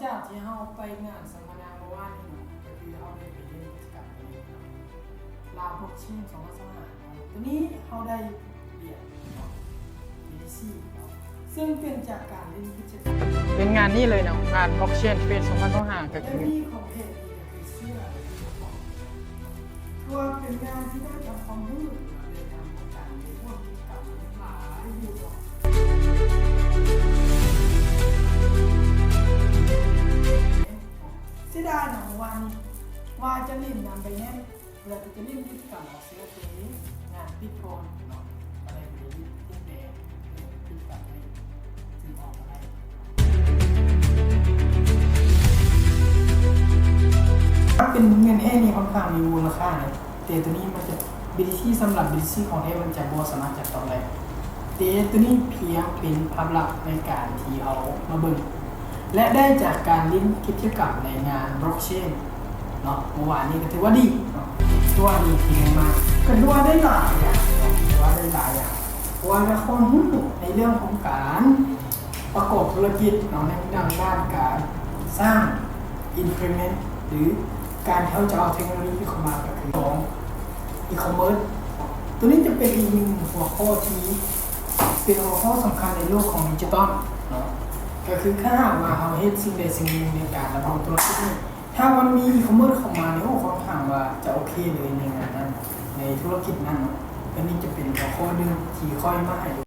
ຈາກທີ່ເຮົາໄປງານສຳມະນາເມື່ອວານນີ້ເນາະ ກໍຄືເຮົາໄດ້ໄປເຮັດກິດຈະກຳຕົວນີ້ເນາະ ລາວບລັອກເຊນສອງພັນຊາວຫ້າເນາະ ຕົວນີ້ເຮົາໄດ້ລຽນເນາະ ບີທີຊີເນາະ ເຊິ່ງເປັນຈາກການຫຼິ້ນກິດຈະກຳ ເປັນງານນີ້ເລີຍເນາະ ງານບລັອກເຊນເຟສສອງພັນຊາວຫ້າ ກໍຄື ແລະມີຂອງແທ້ນີ້ກໍຄືເຊື່ອ ຖືວ່າເປັນງານທີ່ໄດ້ທັງຄວາມຮູ້ ແລະໄດ້ທັງປະສົບການໃນພວກກິດຈະກຳຫຼາຍຢູ່ເນາະ ເສຍດາຍເນາະ ເມື່ອວານນີ້ວ່າຈະຫຼິ້ນງານໄບແນນ ເພື່ອທີ່ຈະຫຼິ້ນກິດຈະກຳອອກເສຍເປ ງານປິດກ່ອນເນາະ ກໍເລີຍບໍ່ໄດ້ຫຼິ້ນກິດແປ ເອີ ກິດຈະກຳນີ້ ຖືອອກມາໄດ້ ຖ້າເປັນເງິນແທ້ນີ້ຂ້ອນຂ້າງມີມູນລະຄ່າເດ້ ແຕ່ໂຕນີ້ມັນຈະ ບີທີຊີ ສຳລັບ ບີທີຊີ ຂອງແທ້ມັນຈະບໍ່ສາມາດຈັບຕ້ອງໄດ້ ແຕ່ໂຕນີ້ພຽງເປັນພາບລັບໃນການທີ່ເຮົາມາເບິ່ງ ແລະໄດ້ຈາກການຫຼິ້ນກິດຈະກຳໃນງານບລັອກເຊນເນາະ ເມື່ອວານນີ້ກໍຖືວ່າດີເນາະ ຖືວ່າດີທີ່ໄດ້ມາ ກໍຖືວ່າໄດ້ຫຼາຍຢ່າງເນາະ ຖືວ່າໄດ້ຫຼາຍຢ່າງ ເພາະວ່າໄດ້ຄວາມຮູ້ໃນເລື່ອງຂອງການ ປະກອບທຸລະກິດເນາະ ໃນທາງດ້ານການສ້າງ implement ຫຼື ການທີ່ເຮົາຈະເອົາເທັກໂນໂລຢີເຂົ້າມາ ກໍຄືຂອງ e-commerce ໂຕນີ້ຈະເປັນອີກໜຶ່ງຫົວຂໍ້ທີ່ເປັນຫົວຂໍ້ສຳຄັນໃນໂລກຂອງດິຈິຕອນເນາະ ກໍຄືຖ້າຫາກວ່າເຮົາເຮັດສິ່ງໃດສິ່ງໜຶ່ງໃນການດຳລົງທຸລະກິດນີ້ ຖ້າມັນມີ e-commerce ເຂົ້າມານີ້ ໂອ້ ຂ້ອນຂ້າງວ່າຈະໂອເຄເລີຍໃນງານນັ້ນ ໃນທຸລະກິດນັ້ນເນາະ ອັນນີ້ຈະເປັນຫົວຂໍ້ໜຶ່ງທີ່ຂ້ອຍມາໃຫ້ໂອ